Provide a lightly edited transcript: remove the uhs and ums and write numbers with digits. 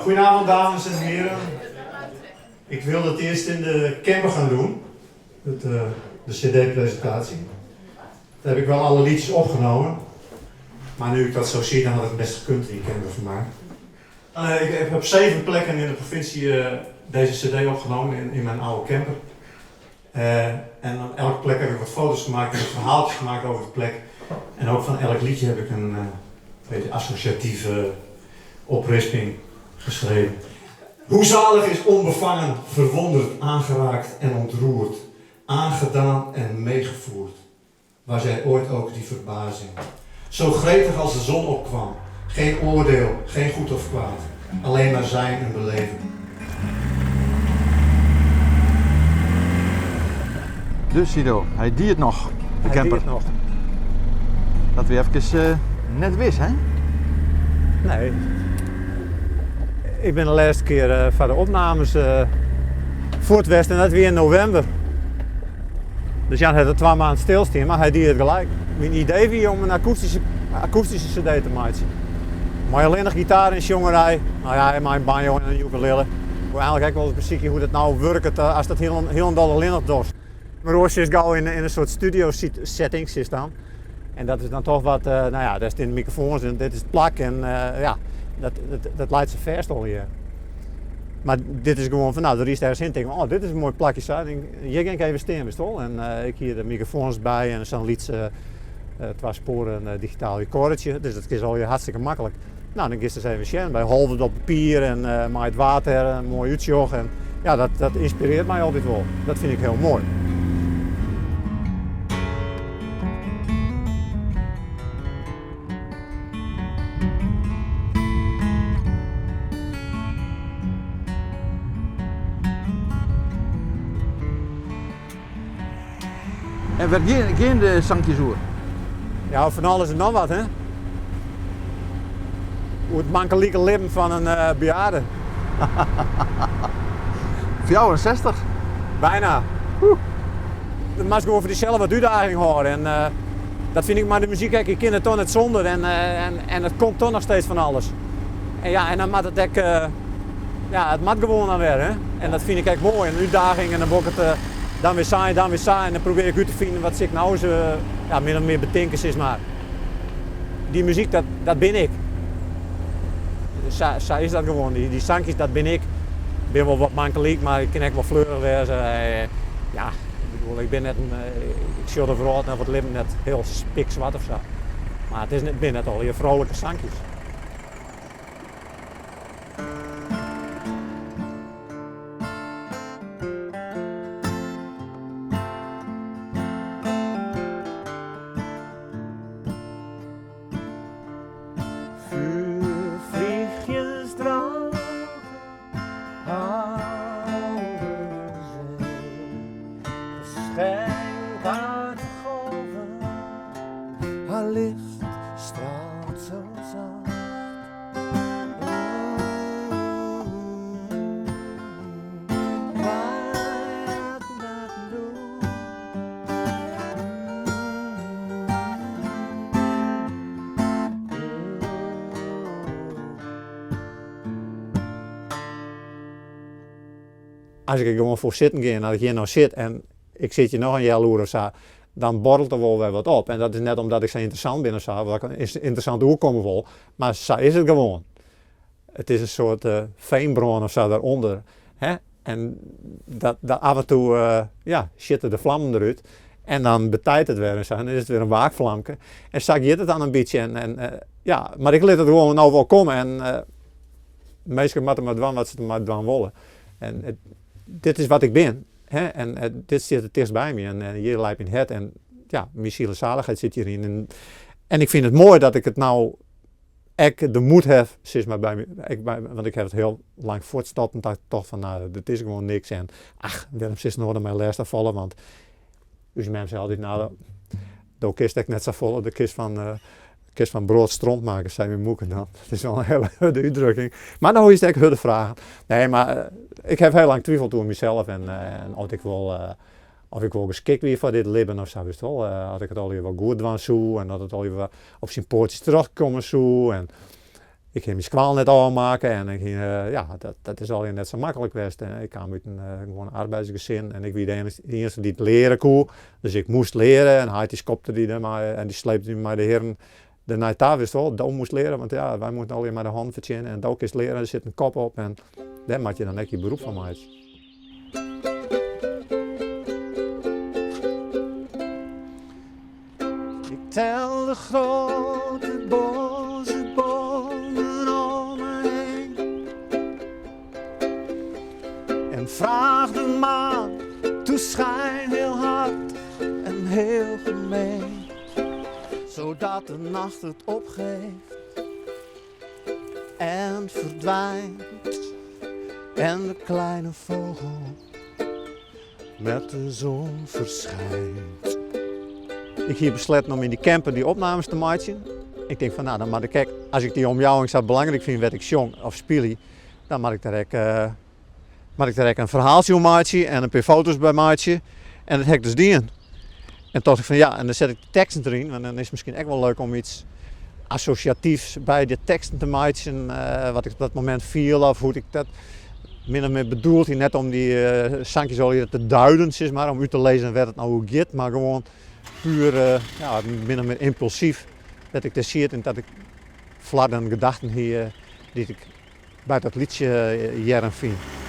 Goedenavond dames en heren. Ik wilde het eerst in de camper gaan doen, het, eh, de cd-presentatie. Daar heb ik wel alle liedjes opgenomen. Maar nu ik dat zo zie, dan had het best gekund in die camper voor mij. Eh, ik heb op zeven plekken in de provincie eh, deze cd opgenomen, in, in mijn oude camper. Eh, en op elke plek heb ik wat foto's gemaakt en verhaaltjes gemaakt over de plek. En ook van elk liedje heb ik een beetje associatieve oprisping geschreven. Hoe zalig is onbevangen, verwonderd, aangeraakt en ontroerd, aangedaan en meegevoerd. Was jij ooit ook die verbazing? Zo gretig als de zon opkwam. Geen oordeel, geen goed of kwaad. Alleen maar zijn en beleven. Dus Sido, hy die it noch, de Hy camper. die it noch. Dat wie efkes net wis, hè? Nee. Ik bin de lêste kear foar de opnames fuort west en dat wie yn novimber. Dus Jan hat der twa maand stilstien, mar hy die it gelijk. Myn idee wie om in akoestyske cd te meitsjen. Mei allinnich gitaar en sjongerij, no ja, en mei in banjo en in ukulele. Ik woe eigenlik ek wolris besykje hoe't it no wurket ast dat hielendal allinnich dochst. Mar oars sitst gau yn in soart studio setting sitst dan. En dat is dan toch wat, no ja, dêr stean de mikrofoans en dit is it plak en ja, dat leit sa fêst allegear. Mar dit is gewoan fan, no, der rydst ergens hin, tink oh, dit is in moai plakje sa, hjir gean ik even stean, witst wol. En ik hie de mikrofoans by en sa'n lyts twa spoaren digitaal recordertsje, dus dat is allegear hartstikke maklik. No, dan giest ris even sjen by Holwert op de pier en mei it Waad dêr, in moai útsjoch. En ja, dat ynspirearret my altyd wol. Dat fyn ik hiel moai. En wêr gean de sankjes oer? Ja, fan alles en noch wat, hè. Oer it mankelike libben fan in bejaarde. 64? Bijna. Do moatst gewoan foar dysels wat útdaging hâlde en dat fyn ik mei de muzyk ek. Ik kin it toch net sûnder en it komt toch noch steeds fan alles. En ja, en dan moat it ek, ja, it moat gewoan dan wer, hè. En dat fyn ik ek moai, in útdaging en dan wol ik it dan wer sa en dan wer sa en dan probearje ik út te finen wat sil ik no ris ja, min of mear betinke sis mar. Dy muzyk, dat bin ik. Sa is dat gewoan. Dy sankjes, dat bin ik. Ik bin wol wat mankelyk, mar ik kin ek wol fleurich wêze. Ja, ik bedoel, ik bin net in, ik sjoch de wrâld of it libben net hiel pikswart of sa. Mar it is net, binne net allegear frolike sankjes. Vuurvliegjes dragen over zee. Geschenk uit de golven, haar licht straalt zo zacht. As ik der gewoan foar sitten gean, as ik hjir no sit en ik sit hjir noch in healoere of sa, dan borrelt der wol wer wat op. En dat is net omdat ik sa ynteressant bin of sa, of dat ik ynteressant oerkomme wol, mar sa is it gewoan. It is in soart feanbrân of sa derûnder. Hè? En dat, dat af en toe ja, sjitte de flammen derút. En dan betijt it wer en sa. En dan is it wer in waakflamke. En sa giet it dan in bytsje. En ja, mar ik lit it gewoan no wol komme. En minsken moatte mar dwaan wat se mar dwaan wolle. En dit is wat ik bin. Hè? En dit stiet it tichtst by my. En hjir leit myn hert. En ja, myn zielszaligheid sit hjiryn. En ik fyn it moai dat ik it no ek de moed haw, sis mar, by my, ek by, want ik haw it hiel lang fuortstopt en tocht fan, no, dit is gewoan niks en ach, wêrom silst no dermei lêstich falle, want ús mem sei altyd, no, do kinst ek net safolle, do kinst fan, kinst fan broad stront meitsje, sei myn moeke dan. Dat is wol in hiele hurde útdrukking. Mar no is it ek hurde fragen. Nee, mar ik haw hiel lang twiveld oer mysels en oft ik wol Of ik wol geskikt wie foar dit libben of sa, witst wol. As ik it allegear wol goed dwaan soe en dat it allegear op syn poatsjes terjochtkomme soe. En Ik hie myn skoalle net ôfmakke en ik hie, ja, dat is allegear net sa maklik west. Ik kaam út in gewoan arbeidersgesin en ik wie de iennichste dy't leare koe. Dus ik moast leare en heit dy skopte dy dermei en dy sleepte dy mei de hierren der nei ta, witst wol. Do moast leare, want ja, wy moasten allegear mei de hannen fertsjinje en do kinst leare, der sit in kop op en dêr moat je dan ek je beroep fan meitsje. Ik tel de grote boze bomen om me heen En vraag de maan, toe schijn heel hard en heel gemeen Zodat de nacht het opgeeft en verdwijnt En de kleine vogel met de zon verschijnt. Ik hie besletten om yn dy camper dy opnames te meitsjen. Ik tink fan, no, dan moat ik ek, as ik dy omjouwing sa belangryk fyn wêr't ik sjong of spylje, dan moat ik der ek, moat ik der ek in ferhaaltsje oer meitsje en in pear foto's by meitsje. En dat ha ik dus dien. En tocht ik fan ja, en dan set ik de teksten deryn, want dan is it miskien ek wol leuk om iets assosjatyfs by de teksten te meitsjen, wat ik op dat momint fiel of hoe't ik dat min of mear bedoeld hie. Net om dy sankjes allegear te duiden, sis mar, om út te lizzen wêr't it no oer giet, mar gewoan puer, ja, min of mear ympulsyf dat ik dêr siet en dat ik flarden gedachten hie dy't ik by dat lietsje hearren fyn.